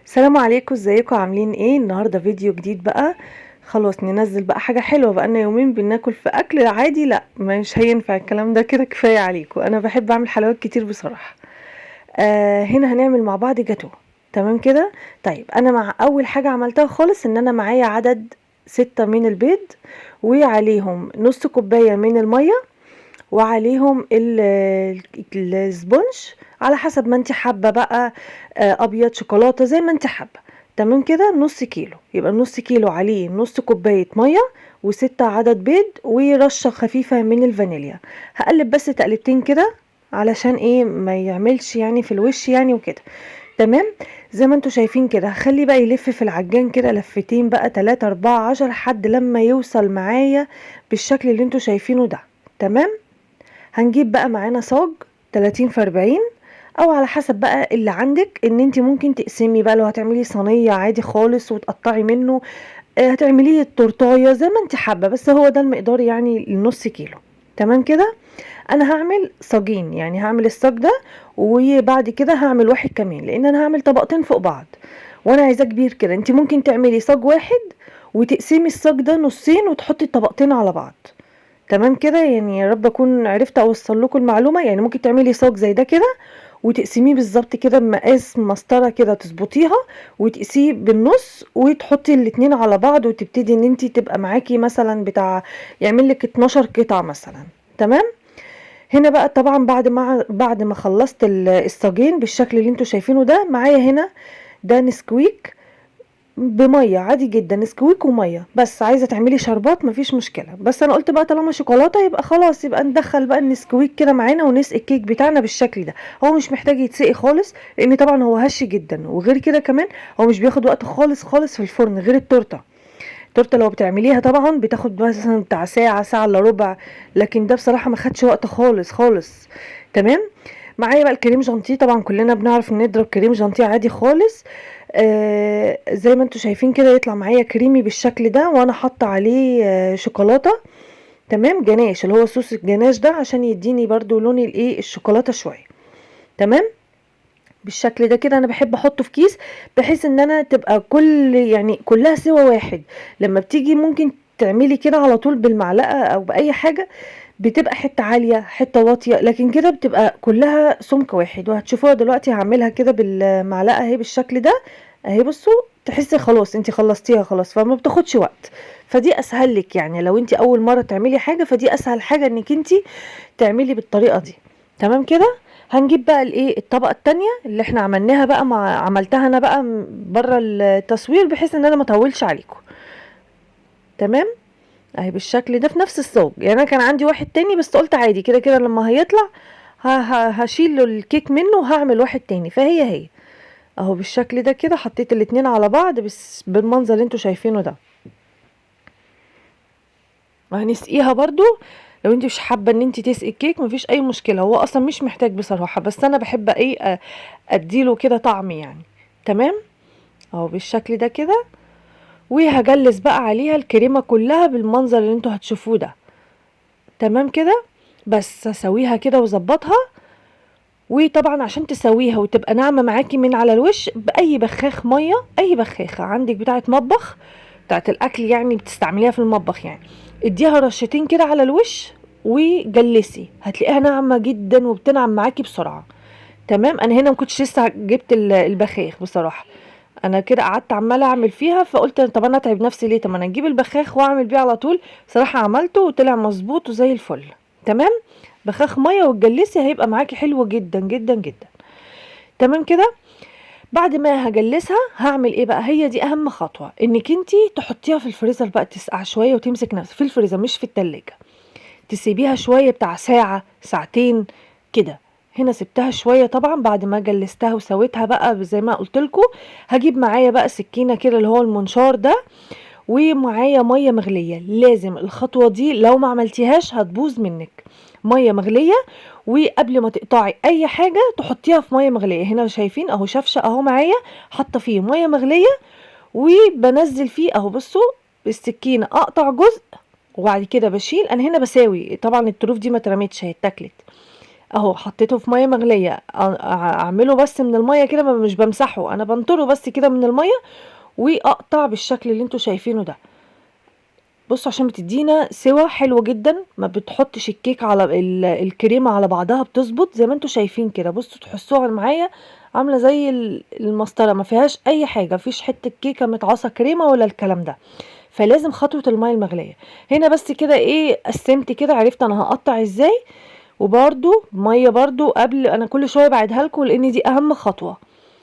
السلام عليكم، ازيكم؟ عاملين ايه؟ النهارده فيديو جديد بقى. خلاص ننزل بقى حاجة حلوة، بقالنا يومين بناكل في اكل عادي، لا مش هينفع الكلام ده كده، كفاية عليكم. انا بحب اعمل حلويات كتير بصراحة. هنا هنعمل مع بعض جاتو، تمام كده؟ طيب انا مع اول حاجة عملتها خالص ان انا معايا عدد 6 من البيض، وعليهم نص كوباية من المية، وعليهم ال sponge على حسب ما انت حابة بقى، ابيض شوكولاتة زي ما انت حابة، تمام كده؟ نص كيلو، يبقى النص كيلو عليه نص كوباية مية و6 عدد بيض ورشه خفيفة من الفانيليا. هقلب بس تقلبتين كده علشان ايه ما يعملش في الوش وكده، تمام؟ زي ما انتوا شايفين كده. هخلي بقى يلف في العجان كده لفتين بقى، 3 4 10، لحد لما يوصل معايا بالشكل اللي انتوا شايفينه ده، تمام؟ هنجيب بقى معانا صاج 30 في 40، او على حسب بقى اللي عندك، ان انت ممكن تقسمي بقى لو هتعملي صينية عادي خالص وتقطعي منه، هتعمليه التورتايه زي ما انت حابة، بس هو ده المقدار النص كيلو، تمام كده؟ انا هعمل صاجين، هعمل الصاج ده وبعد كده هعمل واحد كمان، لان انا هعمل طبقتين فوق بعض وانا عايزاه كبير كده. انت ممكن تعملي صاج واحد وتقسمي الصاج ده نصين وتحطي الطبقتين على بعض، تمام كده؟ يا رب اكون عرفت اوصل لكم المعلومة. ممكن تعملي صاج زي ده كده وتقسميه بالظبط كده بمقاس مسطرة كده تظبطيها، وتقسيه بالنص وتحطي الاتنين على بعض، وتبتدي ان انتي تبقى معاكي مثلا بتاع يعمل لك 12 قطعه مثلا، تمام؟ هنا بقى طبعا بعد ما خلصت الصاجين بالشكل اللي انتوا شايفينه ده، معايا هنا ده نسكويك بميه عادي جدا، نسكويك ومية بس. عايزه تعملي شربات مفيش مشكلة، بس انا قلت بقى طالما شوكولاتة يبقى خلاص، يبقى ندخل بقى النسكويك كده معانا ونسقي الكيك بتاعنا بالشكل ده. هو مش محتاج يتسقي خالص، لان طبعا هو هش جدا، وغير كده كمان هو مش بياخد وقت خالص خالص في الفرن غير التورتة. التورتة لو بتعمليها طبعا بتاخد مثلا بتاع ساعة، ساعة الا ربع، لكن ده بصراحة ما خدش وقت خالص خالص، تمام؟ معايا بقى الكريم جانتيه، طبعا كلنا بنعرف نضرب كريم جانتيه عادي خالص، زي ما انتوا شايفين كده يطلع معايا كريمي بالشكل ده، وانا حاطه عليه شوكولاتة، تمام؟ جناش اللي هو صوص الجناش ده عشان يديني برضو لون الشوكولاتة شوية، تمام؟ بالشكل ده كده. انا بحب احطه في كيس بحيث ان انا تبقى كلها سوا واحد. لما بتيجي ممكن تعملي كده على طول بالمعلقه او باي حاجة، بتبقى حتة عالية حتة واطية، لكن كده بتبقى كلها سمك واحد. وهتشوفوها دلوقتي هعملها كده بالمعلقه اهي بالشكل ده اهي، بصوا تحسي خلاص انتي خلصتيها خلاص، فما بتاخدش وقت. فدي اسهل لك، لو انتي اول مرة تعملي حاجة فدي اسهل حاجة انك انتي تعملي بالطريقة دي، تمام كده؟ هنجيب بقى الطبقة التانية اللي احنا عملناها بقى، مع عملتها انا بقى بره التصوير بحيث ان انا ما اطولش عليكم، تمام؟ اهي بالشكل ده في نفس الصاج. انا كان عندي واحد تاني بس قلت عادي كده كده لما هيطلع هشيل الكيك منه وهعمل واحد تاني، فهي هي اهو بالشكل ده كده. حطيت الاتنين على بعض بس بالمنظر اللي انتوا شايفينه ده. وهنسقيها برضو، لو انت مش حابة ان انت تسقي الكيك مفيش اي مشكلة، هو اصلا مش محتاج بصراحة، بس انا بحب اديله كده طعم تمام؟ اهو بالشكل ده كده. وهجلس بقى عليها الكريمة كلها بالمنظر اللي انتوا هتشوفوه ده، تمام كده؟ بس هسويها كده واظبطها. وطبعا عشان تسويها وتبقى ناعمة معاكي من على الوش، باي بخاخ مية، اي بخاخه عندك بتاعه مطبخ بتاعه الاكل بتستعمليها في المطبخ، اديها رشتين كده على الوش وجلسي، هتلاقيها ناعمة جدا وبتنعم معاكي بسرعة، تمام؟ انا هنا ما كنتش لسه جبت البخاخ بصراحة، انا كده قعدت عماله اعمل فيها، فقلت طب انا اتعب نفسي ليه، طب انا اجيب البخاخ واعمل بيه على طول. صراحة عملته وطلع مظبوط وزي الفل، تمام؟ بخاخ مية وتجلسي هيبقى معاكي حلو جدا جدا جدا، تمام كده؟ بعد ما هجلسها هعمل ايه بقى؟ هي دي اهم خطوة، انك انتي تحطيها في الفريزر بقى تسقع شوية وتمسك نفسها في الفريزر مش في التلاجة، تسيبيها شوية بتاع ساعة ساعتين كده. هنا سبتها شوية طبعا بعد ما جلستها وسويتها بقى زي ما قلت لكم. هجيب معايا بقى سكينة كده اللي هو المنشار ده، ومعايا مية مغليه. لازم الخطوة دي لو ما عملتيهاش هتبوظ منك. مية مغليه، وقبل ما تقطعي اي حاجة تحطيها في مية مغليه. هنا شايفين اهو شفشه اهو معايا، حاطه فيه مية مغليه وبنزل فيه اهو، بصوا بالسكينة اقطع جزء وبعد كده بشيل. انا هنا بساوي طبعا، الطروف دي ما اترمتش هي اتاكلت. اهو حطيته في مية مغليه، اعمله بس من المية كده، مش بمسحه، انا بنطره بس كده من المية، واقطع بالشكل اللي انتوا شايفينه ده. بصوا عشان بتدينا سوا حلو جدا، ما بتحطش الكيك على الكريمة على بعضها، بتظبط زي ما انتوا شايفين كده. بصوا تحسوها معايا عامله زي المسطره، ما فيهاش اي حاجة، مفيش حتة كيكة متعاصه كريمة ولا الكلام ده. فلازم خطوة المية المغليه هنا بس كده. ايه قسمت كده، عرفت انا هقطع ازاي. وبرده مية برده قبل، انا كل شوية بعيدها لكم لان دي اهم خطوة.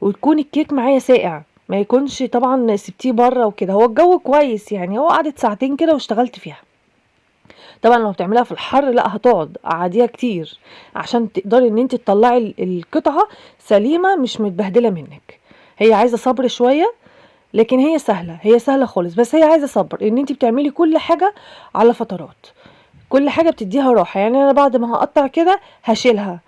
وتكون الكيك معايا ساقع، ما يكونش طبعا سبتيه بره وكده. هو الجو كويس يعني، هو قعدت ساعتين كده واشتغلت فيها. طبعا لو بتعمليها في الحر لا هتقعد قعديها كتير عشان تقدري ان انت تطلعي القطعة سليمة مش متبهدله منك. هي عايزه صبر شوية، لكن هي سهلة، هي سهلة خالص، بس هي عايزه صبر ان انت بتعملي كل حاجة على فترات، كل حاجة بتديها راحة. يعني انا بعد ما هقطع كده هشيلها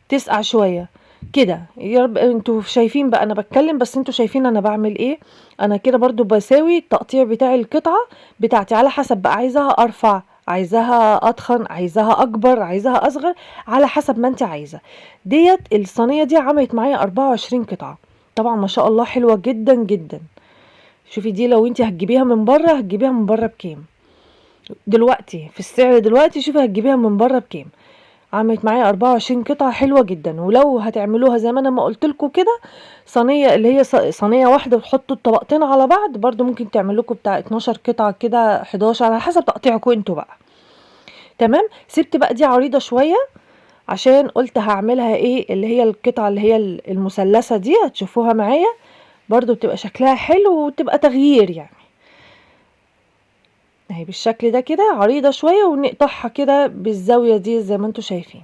تسقع شوية كده. يا رب انتوا شايفين بقى، انا بتكلم بس انتوا شايفين انا بعمل ايه. انا كده برضو بساوي التقطيع بتاع القطعة بتاعتي على حسب بقى، عايزاها ارفع، عايزاها اتخن، عايزاها اكبر، عايزاها اصغر، على حسب ما انت عايزه. ديت الصينية دي عملت معايا 24 قطعه، طبعا ما شاء الله حلوة جدا جدا. شوفي دي لو انت هتجيبيها من بره هتجيبيها من بره بكام دلوقتي في السعر دلوقتي؟ شوفي هتجيبيها من بره بكام. عملت معايا 24 قطعة حلوة جدا. ولو هتعملوها زي ما انا ما قلت لكم كده، صينية اللي هي صينية واحدة وتحطوا الطبقتين على بعض، برضو ممكن تعمل لكم بتاع 12 قطعة كده، 11، على حسب تقطيعكم انتوا بقى. تمام. سبت بقى دي عريضة شوية عشان قلت هعملها ايه، اللي هي القطعة اللي هي المثلثة دي، هتشوفوها معايا برضو بتبقى شكلها حلو وتبقى تغيير يعني. اهي بالشكل ده كده، عريضة شوية ونقطعها كده بالزاوية دي زي ما انتوا شايفين.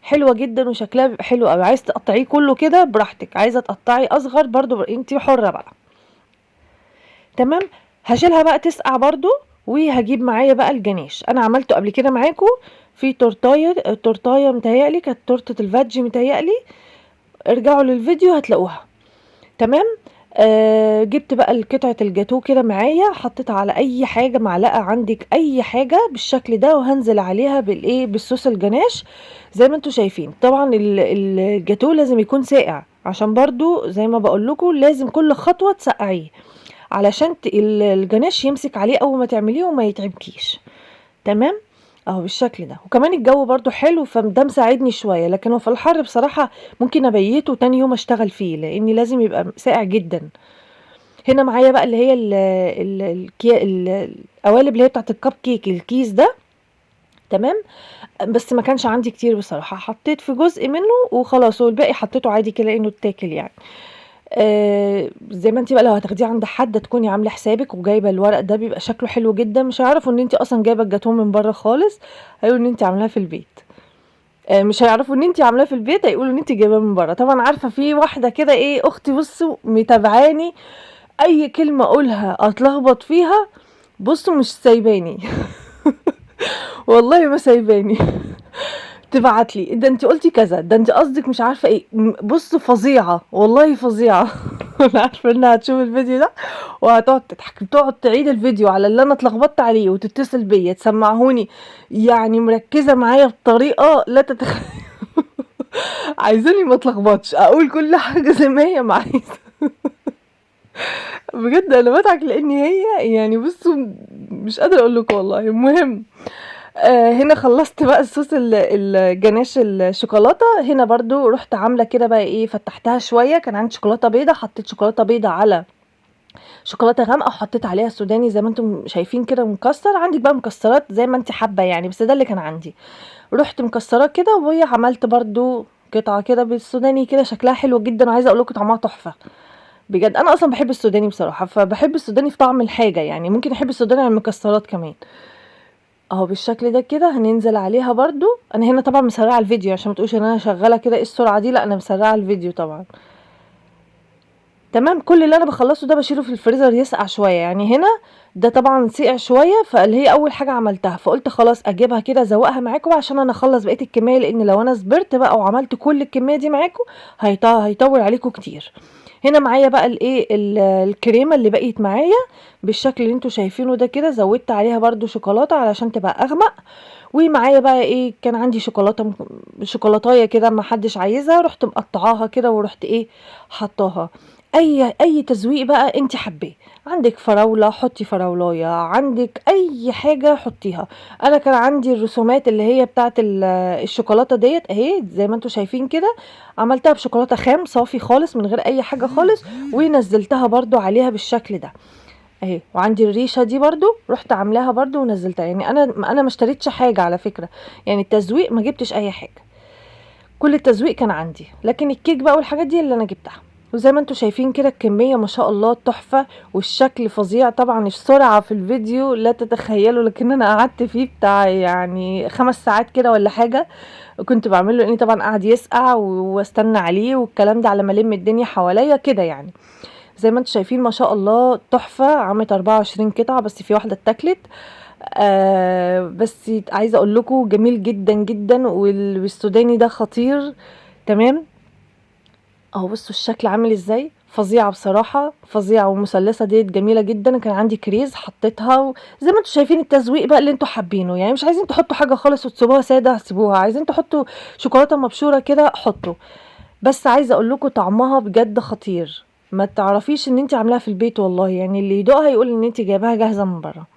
حلوة جدا وشكلها بيبقى حلو قوي. عايز تقطعيه كله كده براحتك، عايزة تقطعي اصغر برضو انتي حرة بقى. تمام. هشيلها بقى تسقع برضو، وهجيب معايا بقى الجناش. انا عملته قبل كده معاكم في تورتايه متهيألي كانت تورتة الفادج متهيألي، ارجعوا للفيديو هتلاقوها. تمام. جبت بقى قطعة الجاتوه كده معايا، حطيتها على اي حاجة، معلقة عندك اي حاجة بالشكل ده، وهنزل عليها بالايه، بالصوص الجناش زي ما انتوا شايفين. طبعا الجاتوه لازم يكون ساقع، عشان برضو زي ما بقول لكم لازم كل خطوة تسقعيه علشان الجناش يمسك عليه اول ما تعمليه وما يتعبكيش. تمام اهو بالشكل ده. وكمان الجو برضو حلو فده مساعدني شوية، لكن هو في الحر بصراحة ممكن ابيته تاني يوم اشتغل فيه، لاني لازم يبقى ساقع جدا. هنا معايا بقى اللي هي القوالب اللي هي بتاعت الكب كيك، الكيس ده. تمام. بس ما كانش عندي كتير بصراحة، حطيت في جزء منه وخلاص، والباقي حطيته عادي كده لانه اتاكل يعني. زي ما انت بقى لو هتاخديه عند حد تكوني عامله حسابك وجايبه الورق ده، بيبقى شكله حلو جدا، مش هيعرفوا ان انت اصلا جايبه الجاتوه من بره خالص، هيقولوا ان انت عاملاه في البيت. مش هيعرفوا ان انت عاملاه في البيت، هيقولوا ان انت جايباه من بره. طبعا عارفه في واحدة كده ايه، اختي بصوا متابعاني، اي كلمة اقولها اتلخبط فيها، بصوا مش سايباني والله ما سايباني تبعت لي ده انت قلتي كذا، ده انت قصدك مش عارفه ايه. بصوا فظيعة والله فظيعة انا عارفه انها هتشوف الفيديو ده وهتقعد تضحك، بتقعد تعيد الفيديو على اللي انا اتلخبطت عليه وتتصل بيا تسمعهوني، يعني مركزه معايا بطريقة لا تتخيل عايزاني ما اتلخبطش، اقول كل حاجة زي ما هي ما عايزه بجد انا بضحك لان هي يعني بصوا مش قادرة اقول لكم والله. المهم هنا خلصت بقى الصوص الجناش الشوكولاتة. هنا برضو رحت عامله كده بقى ايه، فتحتها شوية، كان عندي شوكولاتة بيضة، حطيت شوكولاتة بيضة على شوكولاتة غامقه وحطيت عليها سوداني زي ما انتم شايفين كده مكسر. عندك بقى مكسرات زي ما انت حابة يعني، بس ده اللي كان عندي. رحت مكسراه كده وعملت برضو قطعه كده بالسوداني كده، شكلها حلو جدا، وعايزه اقول لكم طعمها تحفة بجد. انا اصلا بحب السوداني بصراحة، فبحب السوداني في طعم الحاجة يعني، ممكن احب السوداني على المكسرات كمان. اهو بالشكل ده كده هننزل عليها برضو. انا هنا طبعا مسرعة الفيديو عشان ما تقولش ان انا شغالة كده ايه السرعة دي، لا انا مسرعة الفيديو طبعا. تمام. كل اللي انا بخلصه ده بشيله في الفريزر يسقع شوية، يعني هنا ده طبعا سقع شوية، فاللي هي اول حاجة عملتها، فقلت خلاص اجيبها كده ازوقها معاكم عشان انا اخلص بقية الكمية، لان لو انا صبرت بقى وعملت كل الكمية دي معاكم هيطول عليكم كتير. هنا معايا بقى الايه الكريمة اللي بقيت معايا بالشكل اللي انتوا شايفينه ده كده، زودت عليها برده شوكولاتة علشان تبقى اغمق. ومعايا بقى ايه، كان عندي شوكولاتة، شوكولاتايه كده ما حدش عايزها، رحت مقطعاها كده ورحت ايه حطاها. اي تزويق بقى انت حباه، عندك فراوله حطي فراولايه، عندك اي حاجة حطيها. انا كان عندي الرسومات اللي هي بتاعه الشوكولاتة ديت اهي زي ما انتوا شايفين كده، عملتها بشوكولاته خام صافي خالص من غير اي حاجة خالص، ونزلتها برضو عليها بالشكل ده اهي. وعندي الريشة دي برضو رحت عاملاها برضو ونزلتها. يعني انا ما اشتريتش حاجة على فكرة، يعني التزويق ما جبتش اي حاجة، كل التزويق كان عندي، لكن الكيك بقى والحاجات دي اللي انا جبتها. وزي ما انتوا شايفين كده الكمية ما شاء الله تحفة، والشكل فظيع. طبعا السرعة في الفيديو لا تتخيلوا، لكن انا قعدت فيه بتاع يعني 5 ساعات كده ولا حاجة كنت بعمله، لاني طبعا قعد يسقع واستنى عليه والكلام ده على ما الم الدنيا حواليا كده. يعني زي ما انتوا شايفين ما شاء الله تحفة، عملت 24 قطعة بس في واحدة اتاكلت. بس عايزة اقول لكم جميل جدا جدا، والسوداني ده خطير. تمام اهو بصوا الشكل عامل ازاي، فظيعة بصراحة فظيعة. والمثلثه ديت جميلة جدا، كان عندي كريز حطيتها. زي ما انتوا شايفين التزويق بقى اللي انتوا حابينه، يعني مش عايزين تحطوا حاجة خالص وتسيبوها ساده سيبوها، عايزين تحطوا شوكولاتة مبشوره كده حطوا. بس عايزه اقول لكم طعمها بجد خطير، ما تعرفيش ان انت عاملاها في البيت والله، يعني اللي يدوقها يقول ان انت جايباها جاهزة من بره.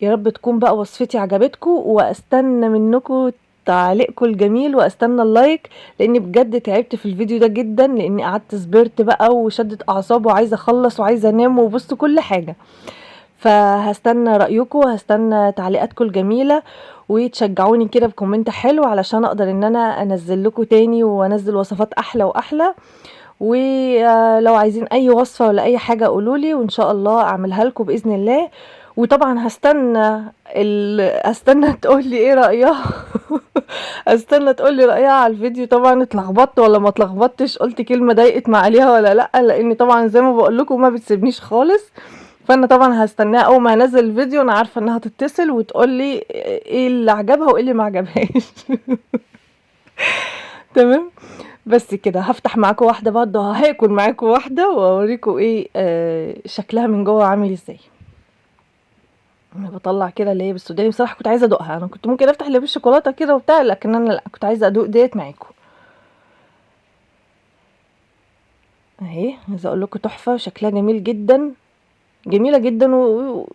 يا رب تكون بقى وصفتي عجبتكم، واستنى منكم تعليقكم الجميل، واستنى ال like، لاني بجد تعبت في الفيديو ده جدا، لاني قعدت صبرت بقى وشدت اعصاب وعايزه اخلص وعايزه انام وبصوا كل حاجة. فهستنى رايكم وهستنى تعليقاتكم الجميلة، وتشجعوني كده ب comment حلو علشان اقدر ان انا انزل لكم تاني وانزل وصفات احلى واحلى. ولو عايزين اي وصفه ولا اي حاجة قولولي وان شاء الله اعملها لكم باذن الله. وطبعا هستنى تقولي ايه رايها استنى تقولي رايها على الفيديو. طبعا اتلخبطت ولا ما اتلخبطتش، قلت كلمة ضايقت مع عليها ولا لا، لان طبعا زي ما بقول لكم ما بتسيبنيش خالص. فانا طبعا هستناها اول ما هنزل الفيديو، انا عارفه انها تتصل وتقولي ايه اللي عجبها وايه اللي ما عجبهاش تمام بس كده هفتح معاكم واحدة برضه، هاكل معاكم واحدة واوريكم ايه شكلها من جوه عامل ازاي. انا بطلع كده اللي هي بالسوداني، بصراحة كنت عايزه ادوقها، انا كنت ممكن افتح اللي بالشوكولاته كده وبتاع، لكن انا لا كنت عايزه ادوق ديت معاكم اهي. عايزه اقول لكم تحفة، شكلها جميل جدا، جميلة جدا،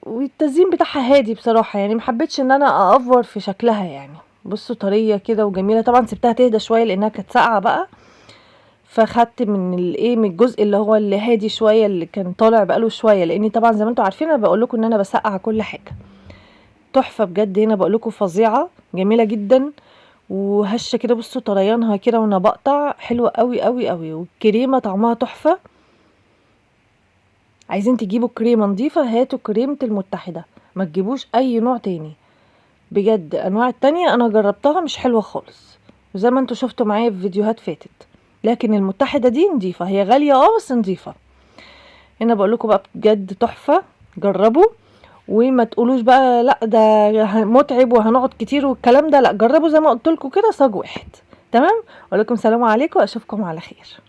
والتزيين بتاعها هادي بصراحة، يعني ما حبيتش ان انا اافور في شكلها. يعني بصوا طرية كده وجميلة. طبعا سبتها تهدى شوية لانها كانت ساقعه بقى، فخدت من الايه من الجزء اللي هو اللي هادي شوية اللي كان طالع بقاله شوية، لاني طبعا زي ما انتم عارفين انا بقول لكم ان انا بسقع كل حاجة. تحفة بجد، هنا بقول لكم فظيعة جميلة جدا وهشه كده. بصوا طريانها كده وانا بقطع، حلوة قوي قوي قوي، والكريمه طعمها تحفة. عايزين تجيبوا كريمة نظيفة هاتوا كريمة المتحدة، ما تجيبوش اي نوع تاني بجد. انواع التانية انا جربتها مش حلوة خالص، وزي ما انتوا شفتوا معايا في فيديوهات فاتت، لكن المتحدة دي نظيفة، هي غالية بس نظيفة. هنا بقول لكم بقى بجد تحفة، جربوا وما تقولوش بقى لا ده متعب وهنقعد كتير والكلام ده، لا جربوا زي ما قلت لكم كده صاج واحد. تمام، اقول لكم سلام عليكم واشوفكم على خير.